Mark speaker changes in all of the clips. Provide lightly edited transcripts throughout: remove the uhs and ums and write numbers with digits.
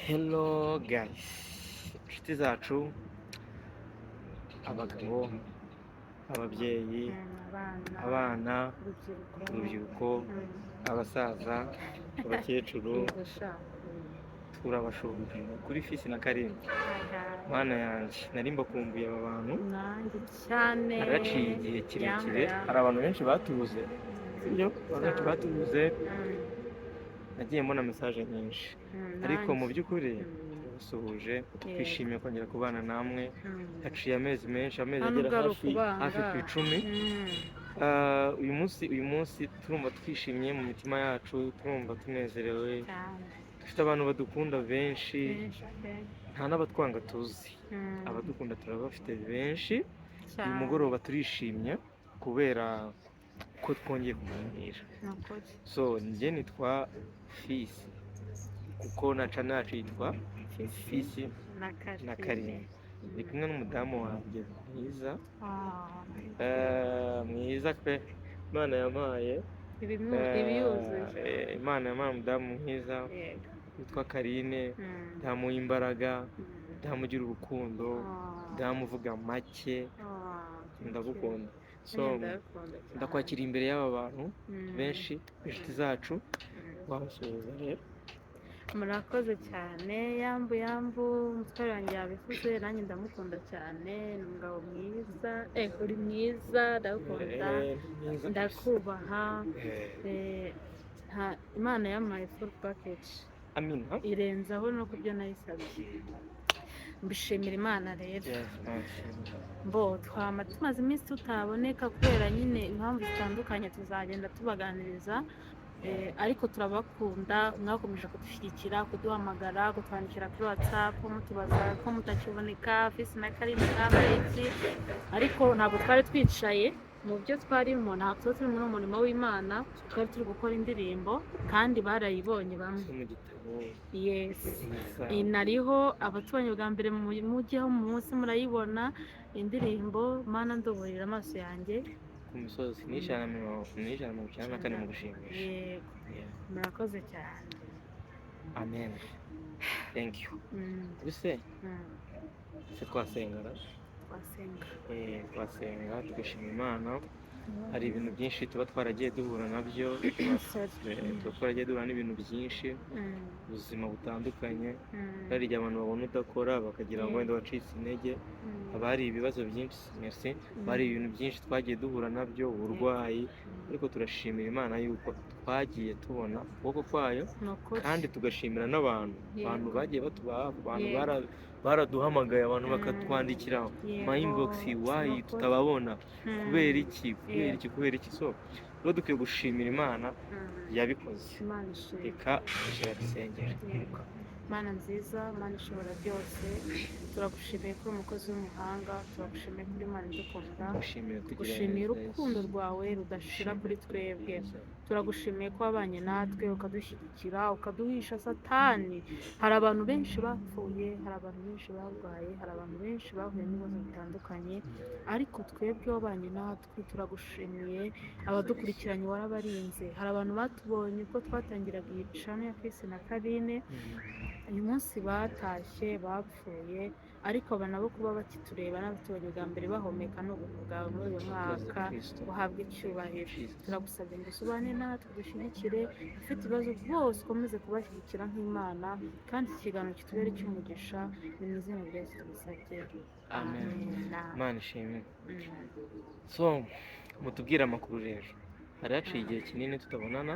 Speaker 1: Hello guys, inshuti zacu, abagabo, ababyeyi,
Speaker 2: Abana,
Speaker 1: abana,
Speaker 2: urubyiruko,
Speaker 1: urubyiruko, abasaza, abakecuru,
Speaker 2: Yego sha.
Speaker 1: Turabashuje kuri Fisi na Karine.
Speaker 2: Hi, hi.
Speaker 1: Mana yanjye, nari mbakumbuye aba bantu.
Speaker 2: Nanjye cyane.
Speaker 1: Haraciye igihe kirekire,
Speaker 2: Yamba,
Speaker 1: hari abantu benshi batubuze, sibyo? Abantu benshi batubuze, nagiye mbona message nyinshi, ariko mu
Speaker 2: nanjye.
Speaker 1: by'ukuri turabasuhuje, twishimiye kongera kubana namwe. Haciye amezi menshi, amezi
Speaker 2: Nta
Speaker 1: agera
Speaker 2: nubwo ari
Speaker 1: hafi
Speaker 2: ukubanga.
Speaker 1: hafi ku 10. Ah, uyu munsi turumva twishimye mu mitima yacu, turumva tunezerewe.
Speaker 2: Cyane.
Speaker 1: Dufite abantu badukunda benshi,
Speaker 2: Benshi pe.
Speaker 1: nta n'abatwanga tuzi. Abadukunda turabafite benshi. Uyu
Speaker 2: Cyane.
Speaker 1: mugoroba turishimye kubera ko twongeye kuganira.
Speaker 2: Ni ukuri.
Speaker 1: So njye nitwa Fisi, kuko na channel yacu yitwa Fisi
Speaker 2: na Karine.
Speaker 1: na Karine. Ndi kumwe n'umudamu wanjye mwiza,
Speaker 2: Ah,
Speaker 1: mwiza pe, Imana yampaye
Speaker 2: ibiyuzuye.
Speaker 1: Imana yampaye umudamu mwiza witwa Karine, umudamu w'imbaraga, umudamu ugira urukundo, umudamu uvuga make. Ndagukunda. So
Speaker 2: Nanjye ndagukunda cyane.
Speaker 1: ndakwakira imbere y'aba bantu benshi, inshuti zacu. Wabasuhuza rero.
Speaker 2: Murakoze cyane. Yambu yambu, umutware wanjye yabivuze, nanjye ndamukunda cyane. Ni umugabo mwiza, uri mwiza, ndagukunda.
Speaker 1: Mwiza.
Speaker 2: Ndakubaha. Imana yampaye full package,
Speaker 1: Amina.
Speaker 2: irenzaho no ku byo nayisabye. Mbishimira Imana rero.
Speaker 1: Yes, nashimye.
Speaker 2: Mbo twama tumaze iminsi tutaboneka kubera nyine impamvu zitandukanye, tuzagenda tubaganiriza. Ariko turabakunda, mwakomeje kudushyigikira, kuduhamagara, kutwandikira kuri WhatsApp mutubaza ko mutakiboneka, Fisi na Karine mwabaye iki? Ariko ntabwo twari twicaye mu byo twarimo, ntabwo tuba turi muri umurimo w'Imana, twari turi gukora indirimbo kandi barayibonye bamwe.
Speaker 1: Zo mu gitabo.
Speaker 2: Yes.
Speaker 1: Nziza.
Speaker 2: Inariho abatubonye bwa mbere, mujyeho mu munsi murayibona indirimbo "Mana nduburira amaso yanjye
Speaker 1: ku misozi", ni 194 mu gushimisha.
Speaker 2: Yego.
Speaker 1: Yeah.
Speaker 2: Murakoze cyane.
Speaker 1: Amen, thank you. Ubuse se twasengana?
Speaker 2: Twasenga.
Speaker 1: Twasenga tugashima Imana. Hari ibintu byinshi tuba twaragiye duhura nabyo,
Speaker 2: Sorry.
Speaker 1: tuba twaragiye duhura n'ibintu byinshi, ubuzima butandukanye. Hari igihe abantu babona udakora bakagira ngo wenda wacitse intege. Haba hari ibibazo byinshi, merci, haba hari ibintu byinshi twagiye duhura nabyo, uburwayi, ariko turashimira Imana yuko twagiye tubona ukuboko kwayo,
Speaker 2: Ni ukuri.
Speaker 1: kandi tugashimira n'abantu, abantu bagiye batuba hafi, abantu baraduhamagaye, abantu bakatwandikira ma inbox, why
Speaker 2: Ni ukuri.
Speaker 1: tutababona, kubera iki, kubera iki, kubera iki? So rero dukwiye gushimira Imana yabikoze.
Speaker 2: Imana ishimwe.
Speaker 1: Reka dusengere.
Speaker 2: Yego. Mana nziza, Mana ishobora byose, turagushimiye kuri umukozi w'umuhanga, turagushimiye kuri Imana idukunda.
Speaker 1: Gushimiye kugira
Speaker 2: Tugushimiye
Speaker 1: neza,
Speaker 2: urukundo
Speaker 1: Yesu.
Speaker 2: rwawe rudashira kuri twebwe. Turagushimiye ko wabanye natwe, ukadushyigikira, ukaduhisha Satani. Hari abantu benshi bapfuye, hari abantu benshi barwaye, hari abantu benshi bahuye n'ibibazo bitandukanye, ariko twebwe wabanye natwe, turagushimiye. Abadukurikiranye warabarinze. Hari abantu batubonye ubwo twatangiraga iyi channel ya Fisi na Karine, uyu munsi batashye, bapfuye, ariko aba nabo kuba bakitureba n'abatubonye bwa mbere bahumeka ni ubuntu bwawe muri uyu mwaka.
Speaker 1: Kristo.
Speaker 2: Uhabwe icyubahiro.
Speaker 1: Jesus.
Speaker 2: Turagusabye ngo usubane natwe, dushyigikire abafite ibibazo bose, ukomeze kubashyigikira nk'Imana, kandi iki kiganiro kitubere icy'umugisha. Ni mu izina rya Yesu tubisabye.
Speaker 1: Amen.
Speaker 2: Amen.
Speaker 1: Imana ishimwe. So mutubwire amakuru rero, hari haciye igihe kinini tutabonana.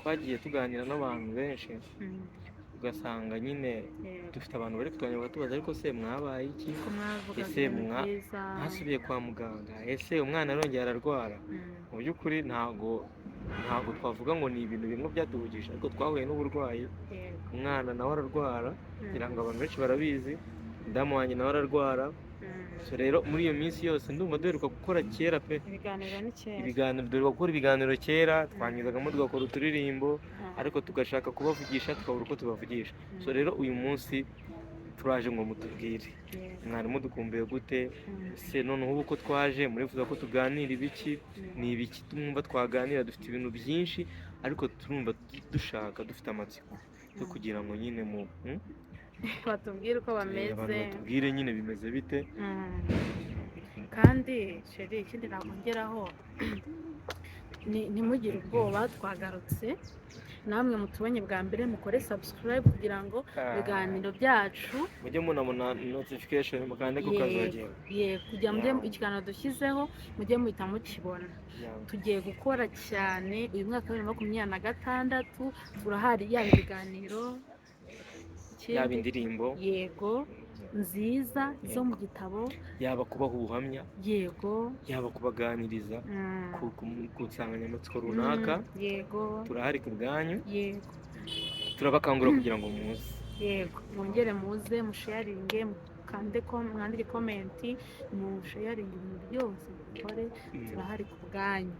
Speaker 1: Twagiye tuganira n'abantu benshi, ugasanga nyine dufite abantu bari kutwandikira bakatubaza: "Ariko se mwabaye iki?"
Speaker 2: Ko mwavugaga
Speaker 1: Ese
Speaker 2: ibintu byiza.
Speaker 1: Mwasubiye kwa muganga? Ese umwana arongera ararwara? Mu by'ukuri ntabwo twavuga ngo ni ibintu bimwe byatuhugije, ariko twahuye n'uburwayi, umwana nawe ararwara, kugira ngo abantu benshi barabizi, umudamu wanjye nawe ararwara. So rero muri iyo minsi yose ndumva duheruka gukora kera pe.
Speaker 2: Ibiganiro ni kera.
Speaker 1: Ibiganiro, duheruka gukora ibiganiro kera, twanyuzagamo tugakora uturirimbo, ariko tugashaka kubavugisha tukabura uko tubavugisha. So rero uyu munsi turaje ngo mutubwire, mwari mudukumbuye gute? Ese noneho ubu ko twaje, murifuza ko tuganira ibiki? Ni ibiki tumwumva twaganira? Dufite ibintu byinshi. Ariko turumva dushaka, dufite amatsiko yo kugira ngo nyine mu
Speaker 2: Batubwire uko
Speaker 1: abantu
Speaker 2: bameze.
Speaker 1: batubwire nyine bimeze bite.
Speaker 2: Kandi chéri, ikindi nakongeraho ntimugire ubwoba, twagarutse. Namwe mutubonye bwa mbere, mukore subscribe kugira ngo ibiganiro byacu
Speaker 1: mujye munabona notification, mukande ku kazogera.
Speaker 2: Yego, kugira mujye ikiganiro dushyizeho mujye muhita mukibona. Tugiye gukora cyane uyu mwaka wa 2026, turahari, yaba ibiganiro, ikindi-
Speaker 1: Yaba indirimbo.
Speaker 2: Yego, nziza zo mu gitabo.
Speaker 1: Yaba kubaha ubuhamya, yaba kubaganiriza ku nsanganyamatsiko runaka. Turahari ku bwanyu. Turabakangurira kugira ngo muze.
Speaker 2: Yego, mwongere muze musharinge, mukande ko mwandike comment, musharinge, ibintu byose mukore. Turahari ku bwanyu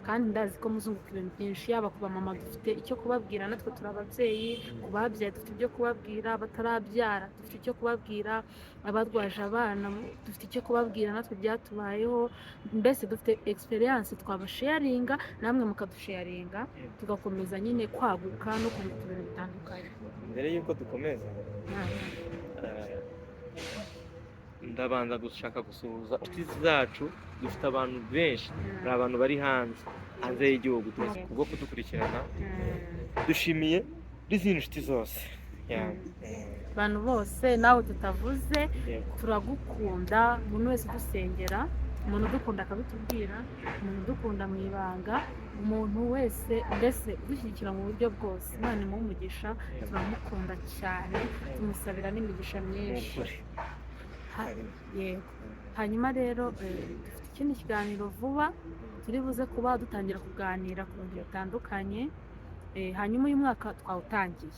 Speaker 2: kandi ndazi ko muzunguka ibintu byinshi. Yaba ku bamama, dufite icyo kubabwira, natwe turi ababyeyi. Ku babyaye, dufite ibyo kubabwira. Batarabyara, dufite icyo kubabwira. Abarwaje abana, dufite icyo kubabwira, natwe byatubayeho. Mbese dufite experience twabasharinga, namwe mukadusharinga, tugakomeza nyine kwaguka no kunguka ibintu bitandukanye.
Speaker 1: Mbere y'uko dukomeza, ndabanza gushaka gusuhuza inshuti zacu. Dufite abantu benshi, hari abantu bari hanze y'igihugu tuzi kubwo kudukurikirana. Dushimiye n'izindi nshuti zose. Yeah.
Speaker 2: Abantu bose nawe tutavuze, turagukunda. Umuntu wese udusengera, umuntu udukunda akabitubwira, umuntu udukunda mu ibanga, umuntu wese mbese udushyigikira mu buryo bwose, Imana imuhe umugisha. Turamukunda cyane, tumusabira n'imigisha
Speaker 1: Ni
Speaker 2: myinshi.
Speaker 1: ukuri.
Speaker 2: Yego, hanyuma rero dufite ikindi kiganiro vuba, turi buze kuba dutangira kuganira ku bintu bitandukanye. Hanyuma uyu mwaka twawutangiye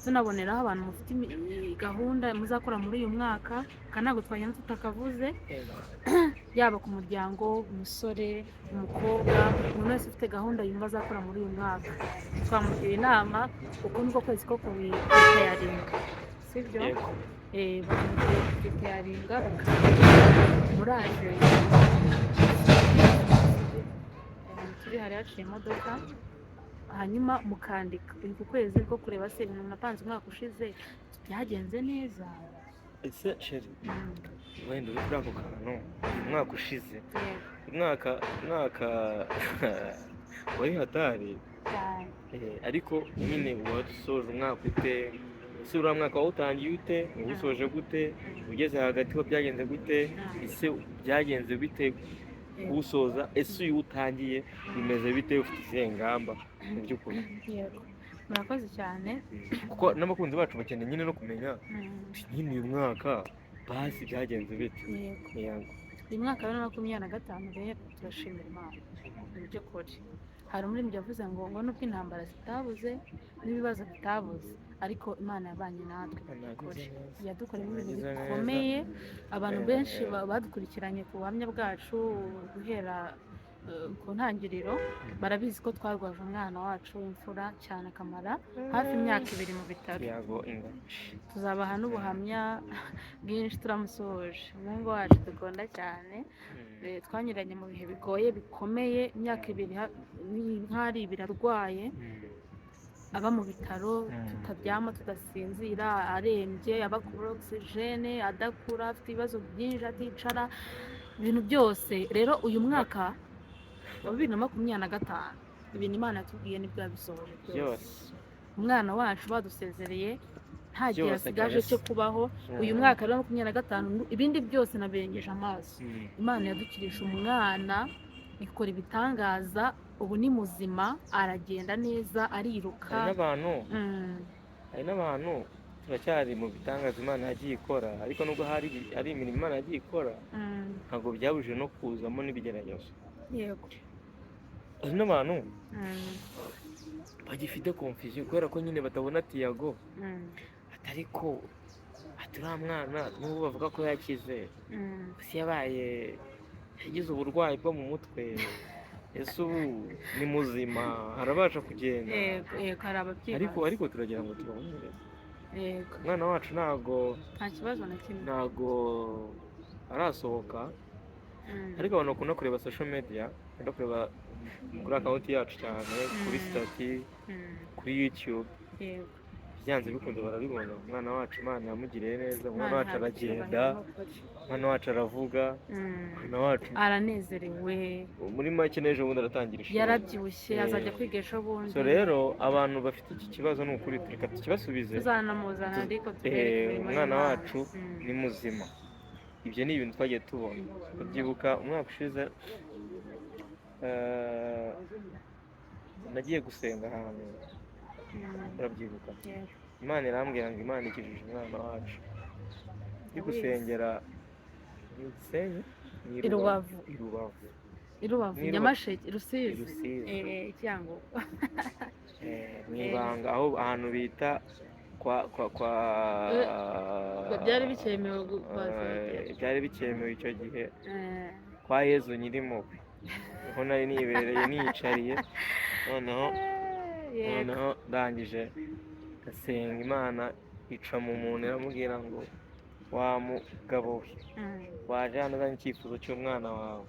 Speaker 2: tunaboneraho abantu mufite gahunda muzakora muri uyu mwaka, kandi ntabwo twagenda tutakavuze. Yaba ku muryango, umusore, umukobwa, umuntu wese ufite gahunda yumva azakora muri uyu mwaka, twamugira inama. Uku niko kwezi ko kubipreparinga, sibyo?
Speaker 1: Yego.
Speaker 2: Bakapreparinga muraje. Turi hari haciye imodoka. Hanyuma mukandika uri ku kwezi ko kureba se ibintu napanze umwaka ushize byagenze neza.
Speaker 1: Ese chéri, wenda uri kuri ako kantu, uyu mwaka ushize, umwaka wari hatari.
Speaker 2: Cyane.
Speaker 1: Ariko nyine wadusoje umwaka ute? Ese uriya mwaka wawutangiye ute? Uwusoje gute? Ugeze hagati ho byagenze gute? Ese byagenze bite kuwusoza? Ese uyu utangiye bimeze bite? Ufite izihe ngamba mu by'ukuri?
Speaker 2: Yego, murakoze cyane.
Speaker 1: Kuko n'abakunzi bacu bakeneye nyine no kumenya nyine uyu mwaka basi byagenze bite.
Speaker 2: Yego.
Speaker 1: Yego.
Speaker 2: Uyu mwaka wa 2025 rero turashimira Imana mu by'ukuri. Hari umuririmbyi yavuze ngo nubwo intambara zitabuze n'ibibazo bitabuze, ariko Imana yabanye natwe mu by'ukuri, yadukoreye ibintu
Speaker 1: Yagize neza.
Speaker 2: bikomeye. Abantu benshi badukurikiranye ku buhamya bwacu guhera ku ntangiriro barabizi ko twarwaje umwana wacu w'imfura cyane, akamara hafi imyaka 2 mu bitaro.
Speaker 1: Yago inga.
Speaker 2: Tuzabaha n'ubuhamya bwinshi. Turamusuhuje, umuhungu wacu dukunda cyane. Twanyuranye mu bihe bigoye bikomeye, imyaka 2 ni nk'ari 2 arwaye, aba mu bitaro, tutaryama, tudasinzira, arembye, aba kuri oxygène, adakura, afite ibibazo byinshi, aticara, ibintu byose. Rero uyu mwaka wa 2025, ibintu Imana yatubwiye nibwo yabisohoje byose.
Speaker 1: Byose.
Speaker 2: Umwana wacu badusezereye nta gihe
Speaker 1: Byose
Speaker 2: asigaje
Speaker 1: kabisa.
Speaker 2: cyo kubaho. Uyu mwaka rero wa 25, ibindi byose nabirengeje amaso. Imana yadukirije umwana, ikora ibitangaza. Ubu ni muzima, aragenda neza, ariruka.
Speaker 1: Hari n'abantu, hari n'abantu turacyari mu bitangaza Imana yagiye ikora, ariko nubwo hari imirimo Imana yagiye ikora, ntabwo byabujije no kuzamo n'ibigeragezo. Hari n'abantu bagifite confusion kubera ko nyine batabona Tiago, atari ko ati uriya mwana n'ubu bavuga ko yakize, ese yabaye yagize uburwayi bwo mu mutwe? Ese ubu ni muzima, arabasha kugenda?
Speaker 2: Yego, hari ababyibaza.
Speaker 1: Ariko turagira ngo tubahumurize. Umwana wacu ntabwo
Speaker 2: Nta kibazo na kimwe.
Speaker 1: ntabwo arasohoka. Ariko abantu bakunda kureba social media, bakunda kureba Kuri account yacu cyane, kuri status, kuri YouTube,
Speaker 2: Yego.
Speaker 1: byanze bikunze barabibona. Umwana wacu Imana yamugiriye neza, umwana
Speaker 2: Imana
Speaker 1: wacu
Speaker 2: ihabwe
Speaker 1: aragenda,
Speaker 2: icyubahiro n'ukuri.
Speaker 1: Umwana wacu aravuga, umwana wacu
Speaker 2: Aranezerewe.
Speaker 1: Muri make n'ejo bundi aratangira ishuri.
Speaker 2: Yarabyibushye, azajya kwiga ejo bundi.
Speaker 1: So rero abantu bafite iki kibazo, ni ukuri reka tukibasubize.
Speaker 2: Tuzanamuzana, ariko tubereke imirimo
Speaker 1: Umwana
Speaker 2: y'Imana.
Speaker 1: wacu ni muzima. Ibyo ni ibintu twagiye tubona. Ndabyibuka umwaka ushize, nagiye gusenga ahantu, urabyibuka?
Speaker 2: Yego.
Speaker 1: Imana irambwira ngo Imana ikijije umwana wacu. Ndi
Speaker 2: Ndabizi.
Speaker 1: gusengera ni Gisenyi? Ni
Speaker 2: I Rubavu.
Speaker 1: I Rubavu.
Speaker 2: I Rubavu,
Speaker 1: Ni
Speaker 2: Nyamasheke,
Speaker 1: I
Speaker 2: Rusizi.
Speaker 1: Rusizi.
Speaker 2: Icyangugu.
Speaker 1: Mu ibanga aho ahantu bita kwa
Speaker 2: Byari bikemewe kuhasengera.
Speaker 1: Byari bikemewe icyo gihe, kwa Yezu Nyirimpuhwe, niho nari nibereye niyicariye, noneho noneho ndangije ndasenga, Imana ica mu muntu iramubwira ngo: "Wa mugabo we, waje hano uzanye icyifuzo cy'umwana wawe,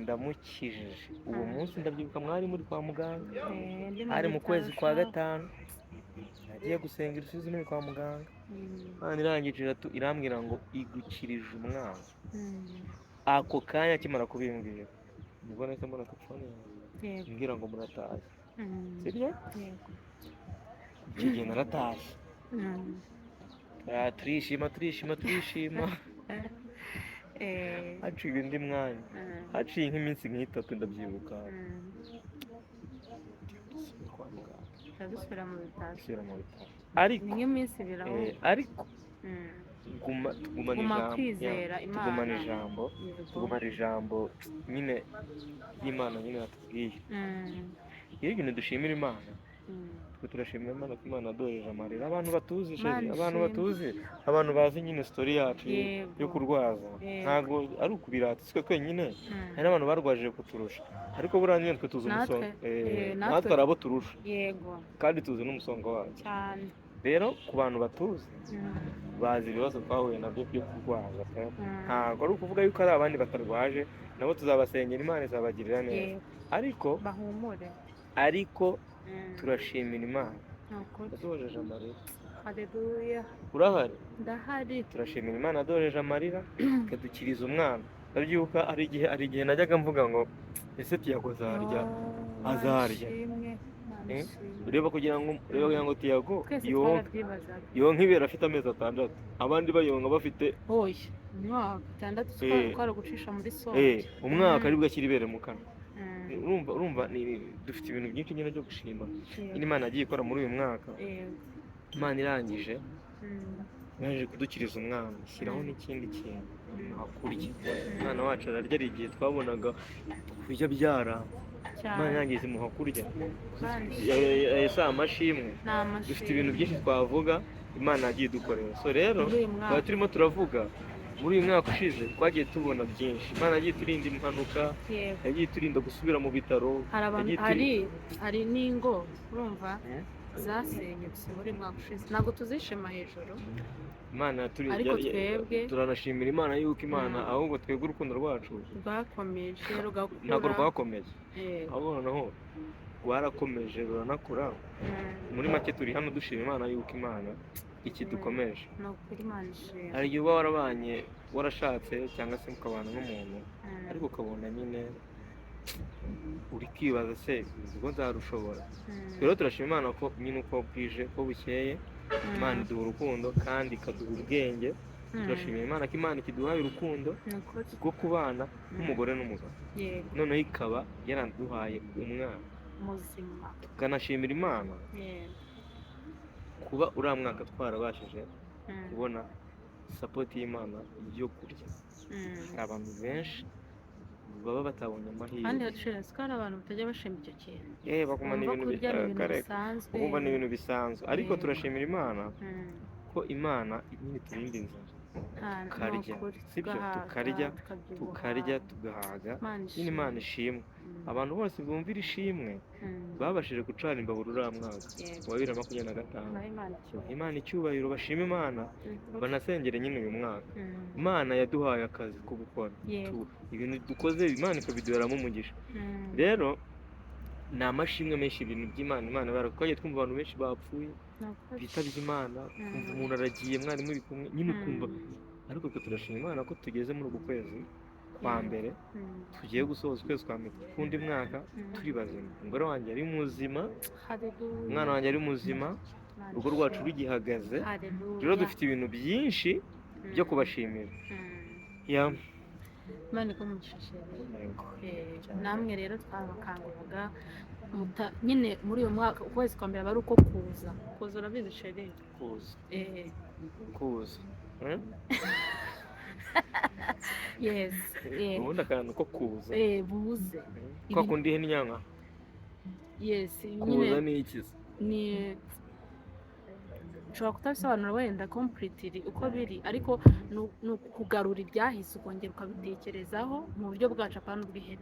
Speaker 1: ndamukijije." Uwo munsi ndabyibuka mwari muri kwa muganga,
Speaker 2: Ndi mu
Speaker 1: hari mu kwezi
Speaker 2: bitaro
Speaker 1: kwa
Speaker 2: sha.
Speaker 1: gatanu, nagiye gusenga i Rusizi muri kwa muganga. Imana irangije irambwira ngo igukirije umwana. Ako kanya akimara kubimbwira nibwo nahise mbona telefone yanjye imbwira ngo muratashye. Sibyo?
Speaker 2: Yego.
Speaker 1: Icyo gihe naratashye. Turishima, turishima, turishima. Haciye undi mwanya, haciye nk'iminsi nk'itatu, ndabyibuka, dusubira kwa muganga.
Speaker 2: Dusubira mu bitaro.
Speaker 1: Dusubira mu bitaro, ariko
Speaker 2: Ni nk'iminsi 2 ahubwo.
Speaker 1: Ariko tugumana
Speaker 2: Guma
Speaker 1: ijambo,
Speaker 2: kwizera
Speaker 1: yeah, tugumana
Speaker 2: Imana.
Speaker 1: ijambo,
Speaker 2: Yego.
Speaker 1: tugumana ijambo nyine ry'Imana nyine yatubwiye. Iyo ibintu dushimira Imana, twe turashimira Imana ko Imana yaduhereje amarira. Abantu batuzi,
Speaker 2: Imana
Speaker 1: chérie, abantu
Speaker 2: ishimwe.
Speaker 1: batuzi, abantu bazi nyine story yacu yo kurwaza, ntabwo ari ukubirata, sitwe twenyine, hari n'abantu barwajije kuturusha, ariko buriya nyine twe tuzi
Speaker 2: Natwe,
Speaker 1: umusonga,
Speaker 2: natwe.
Speaker 1: Natwe hari abo turusha, kandi tuzi n'umusonga wacu.
Speaker 2: Cyane.
Speaker 1: Rero ku bantu batuzi, bazi ibibazo twahuye nabyo byo kurwaza pe. Ntabwo ari ukuvuga yuko ari abandi batarwaje, nabo tuzabasengera, Imana izabagirira neza, ariko
Speaker 2: Bahumure.
Speaker 1: ariko turashimira Imana
Speaker 2: Ni ukuri.
Speaker 1: yaduhojeje amarira.
Speaker 2: Haleluya.
Speaker 1: Urahari?
Speaker 2: Ndahari.
Speaker 1: Turashimira Imana yaduhojeje amarira, ikadukiriza umwana. Ndabyibuka hari igihe najyaga mvuga ngo ese Tiago azarya?
Speaker 2: Oh,
Speaker 1: Azarya.
Speaker 2: Ishimwe. Imana ishimwe.
Speaker 1: Ureba kugira ngo Tiago
Speaker 2: Twese
Speaker 1: yonke,
Speaker 2: twarabyibazaga.
Speaker 1: yonke ibere afite amezi 6, abandi bayonka bafite
Speaker 2: Oya, umwaka, 6, twari gucisha muri sonde.
Speaker 1: Umwaka aribwo ashyira ibere mu kanwa. Urumva dufite ibintu byinshi nyine byo gushima nyine Imana yagiye ikora muri uyu mwaka. Imana irangije yaje kudukiriza umwana, ishyiraho n'ikindi kintu, hakurya umwana wacu ararya. Hari igihe twabonaga kurya byara, Imana
Speaker 2: Cyane.
Speaker 1: irangije imuha kurya.
Speaker 2: Kandi
Speaker 1: Ese amashimwe,
Speaker 2: ni amashimwe.
Speaker 1: dufite ibintu byinshi twavuga Imana yagiye idukorera. So rero
Speaker 2: Muri uyu
Speaker 1: twaba
Speaker 2: mwaka.
Speaker 1: turimo turavuga muri uyu mwaka ushize, twagiye tubona byinshi. Imana yagiye iturinda impanuka, yagiye iturinda gusubira mu bitaro,
Speaker 2: Hari abantu,
Speaker 1: yagiye
Speaker 2: hari hari n'ingo, urumva, zasenyutse muri uyu mwaka ushize, ntabwo tuzishima hejuru.
Speaker 1: Imana yaturinze.
Speaker 2: Ariko twebwe
Speaker 1: Turanashimira Imana yuko Imana, ahubwo twebwe urukundo rwacu
Speaker 2: rwakomeje rugakura.
Speaker 1: Ntabwo rwakomeje, ahubwo noneho rwarakomeje ruranakura. Muri make turi hano dushima Imana yuko Imana ikidukomeje.
Speaker 2: Ni ukuri, Imana ishimwe.
Speaker 1: Hari igihe uba warabanye, warashatse cyangwa se mukabana n'umuntu, ariko ukabona nyine uri kwibaza se ubwo nzarushobora? Rero turashima Imana ko nyine uko bwije ko bukeye Imana iduha urukundo kandi ikaduha ubwenge. Turashimira Imana ko Imana ikiduhaye urukundo
Speaker 2: Ni ukuri.
Speaker 1: rwo kubana nk'umugore n'umugabo, noneho ikaba yaraduhaye umwana
Speaker 2: Muzima.
Speaker 1: Tukanashimira Imana kuba uriya mwaka twarabashije kubona support y'Imana yo kurya. Hari abantu benshi baba batabonye
Speaker 2: Kandi
Speaker 1: amahirwe.
Speaker 2: haciro ko hari abantu batajya bashima icyo kintu.
Speaker 1: Bagumana
Speaker 2: Bumva
Speaker 1: ibintu
Speaker 2: kurya ni ibintu
Speaker 1: kareka.
Speaker 2: bisanzwe.
Speaker 1: Ukumva ni ibintu bisanzwe, ariko turashimira Imana ko Imana nyine iturinda inzara,
Speaker 2: Ni
Speaker 1: tukarya,
Speaker 2: ukuri.
Speaker 1: sibyo?
Speaker 2: Tugahaga,
Speaker 1: Tukarya,
Speaker 2: tukabyibuha.
Speaker 1: tukarya tugahaga.
Speaker 2: Imana
Speaker 1: Nyine Imana
Speaker 2: ishimwe.
Speaker 1: ishimwe. Abantu bose bumvira ishimwe babashije gucana imbabura uriya mwaka wa 2025,
Speaker 2: Bahe Imana icyubahiro.
Speaker 1: Imana icyubahiro, bashima Imana, banasengere nyine uyu mwaka. Imana yaduhaye akazi ko gukora. Ibintu dukoze Imana ikabiduheramo umugisha. Rero Ni amashimwe menshi, ibintu by'Imana, Imana twagiye twumva abantu benshi bapfuye,
Speaker 2: Ni ukuri.
Speaker 1: bitabye Imana, ukumva umuntu aragiye, mwari muri kumwe nyine, ukumva. Ariko twe turashima Imana ko tugeze muri uku kwezi kwa mbere, tugiye gusoza ukwezi kwa mbere k'undi mwaka turi bazima. Umugore wanjye ari muzima,
Speaker 2: Hallelujah.
Speaker 1: umwana wanjye ari muzima,
Speaker 2: Imana
Speaker 1: urugo rwacu
Speaker 2: ishimwe.
Speaker 1: rugihagaze.
Speaker 2: Hallelujah.
Speaker 1: Rero dufite ibintu byinshi byo kubashimira. Yeah.
Speaker 2: Imana iguhe chéri.
Speaker 1: Yego.
Speaker 2: Namwe rero twabakanguraga nyine muri uyu mwaka, ukwezi kwa mbere aba ari uko kuza. Kuza urabizi, chéri?
Speaker 1: Kuza. Kuza.
Speaker 2: Yes.
Speaker 1: Ubundi akantu ko kuza.
Speaker 2: Buze.
Speaker 1: Kwa kundi ihene inyanywa.
Speaker 2: Yes.
Speaker 1: Kuza
Speaker 2: Nyine
Speaker 1: ni iki se?
Speaker 2: Ni nshobora kutabisobanura wenda completely uko biri, ariko ni ukugarura ibyahise, ukongera ukabitekerezaho mu buryo bwacu, apana ubw'ihene.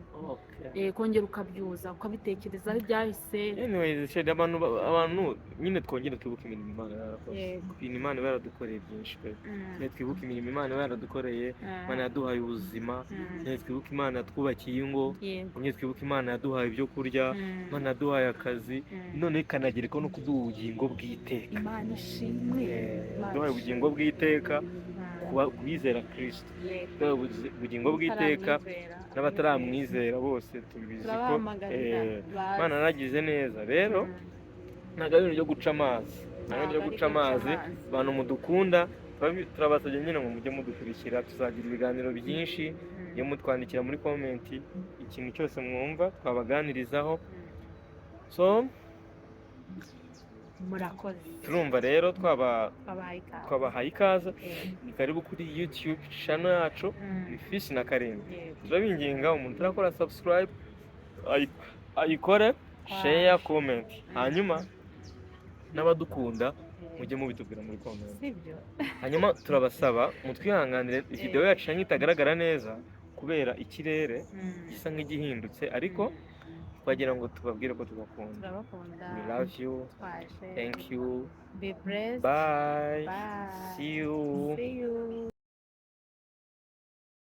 Speaker 2: Kongera ukabyuza, ukabitekerezaho ibyahise.
Speaker 1: Anyways, chéri, abantu nyine twongere twibuke imirimo Imana yarakoze. Ibintu Imana iba yaradukoreye byinshi pe. Nyine twibuke imirimo Imana iba yaradukoreye. Imana yaduhaye ubuzima. Nyine twibuke Imana yatwubakiye ingo. Nyine twibuke Imana yaduhaye ibyo kurya. Imana yaduhaye akazi. None ikanagerekaho no kuduha ubugingo bw'iteka.
Speaker 2: Imana ishimwe. Imana
Speaker 1: Yaduhaye ubugingo bw'iteka kubizera Kristo. Yaduhaye ubugingo bw'iteka
Speaker 2: Bataramwizera.
Speaker 1: n'abataramwizera bose tubizi ko
Speaker 2: Turabahamagarira, baze.
Speaker 1: Imana yaragize neza rero. Ntabwo ari ibintu byo guca amazi, ntabwo ari ibintu byo
Speaker 2: Ntabwo ari
Speaker 1: guca
Speaker 2: guca
Speaker 1: amazi.
Speaker 2: amazi.
Speaker 1: Abantu mudukunda, turabasabye nyine ngo mujye mudukurikira, tuzagira ibiganiro byinshi. Iyo mutwandikira muri comment ikintu cyose mwumva twabaganirizaho. So
Speaker 2: Murakoze.
Speaker 1: Turumva rero
Speaker 2: Twabahaye ikaze.
Speaker 1: twabahaye ikaze. Ni karibu kuri YouTube channel yacu. Ni Fisi na Karimbi. Turabinginga, umuntu utarakora subscribe ayikore, share, comment, hanyuma n'abadukunda mujye mubitubwira muri comment.
Speaker 2: Sibyo?
Speaker 1: Hanyuma turabasaba mutwihanganire, video yacu cyangwa itagaragara neza kubera ikirere gisa nk'igihindutse, ariko twagira ngo tubabwire ko tubakunda.
Speaker 2: Turabakunda.
Speaker 1: We love you.
Speaker 2: Twaje.
Speaker 1: Thank you.
Speaker 2: Be blessed.
Speaker 1: Bye.
Speaker 2: Bye.
Speaker 1: See you.
Speaker 2: See you.